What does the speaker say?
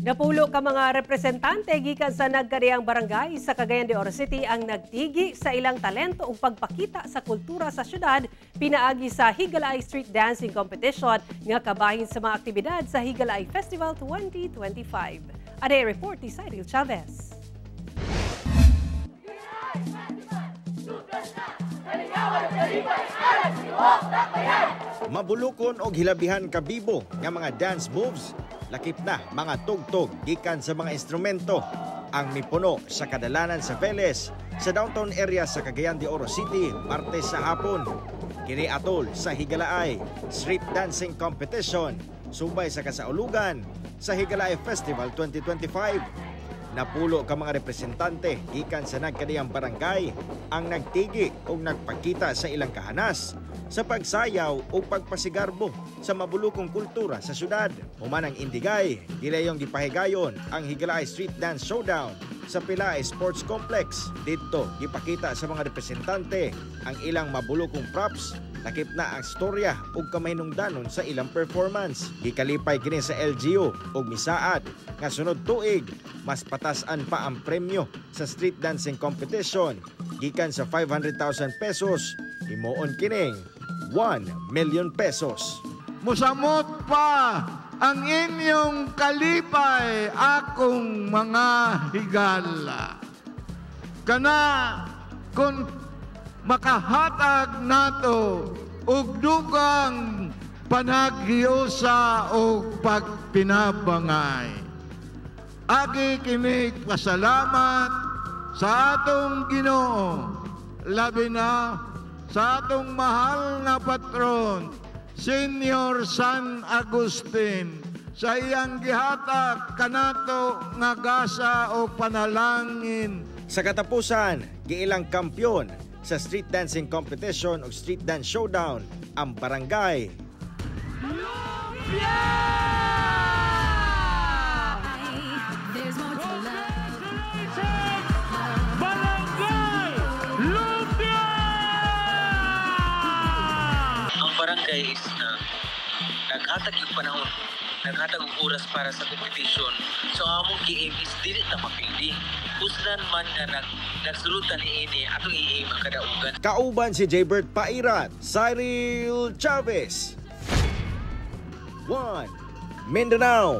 Napulo ka mga representante gikan sa nagkadiyang barangay sa Cagayan de Oro City ang nagtigi sa ilang talento ug pagpakita sa kultura sa syudad pinaagi sa Higalaay Street Dancing Competition nga kabahin sa mga aktibidad sa Higalaay Festival 2025. Aday report ni Cyril Chavez. Mabulukon og hilabihan kabibo nga mga dance moves, lakip na mga tugtog gikan sa mga instrumento ang mipuno sa kadalanan sa Velez sa downtown area sa Cagayan de Oro City Martes sa hapon. Kini atol sa Higalaay Street Dancing Competition subay sa kasaulugan sa Higalaay Festival 2025. Napulo ka mga representante gikan sa nagkadiyang barangay ang nagtigi o nagpakita sa ilang kahanas sa pagsayaw o pagpasigarbo sa mabulukong kultura sa syudad. Human ang indigay, gilayong gipahigayon ang Higalaay Street Dance Showdown sa Pilae Sports Complex. Didto, gipakita sa mga representante ang ilang mabulukong props, lakip na ang storya ug kamahinungdanon sa ilang performance. Gikalipay kini sa LGU ug misaad nga sunod tuig mas patasan pa ang premyo sa street dancing competition gikan sa 500,000 pesos himuon kining 1 million pesos. Musamot pa ang inyong kalipay, akong mga higala. Kana kung makahatag nato og dugang panaghiusa og pagpinabangay. Agi kini pasalamat sa atong Ginoo, labi na sa atong mahal na patron, Senior San Agustin, sa iyang gihatag kanato nga gasa o panalangin. Sa katapusan, giilang kampyon sa street dancing competition ug street dance showdown ang barangay There's more to love. Barangay Lumpia! Ang barangay is na naghatag yung panahon, naghatag og oras para sa competition. So ang among gi-aim is dili ta mapildi. Uslan man nga nagsulutan ni ini, atong i-aim ang kadaugan. Kauban si Jaybert Pairat, Cyril Chavez. 1 Mindanao.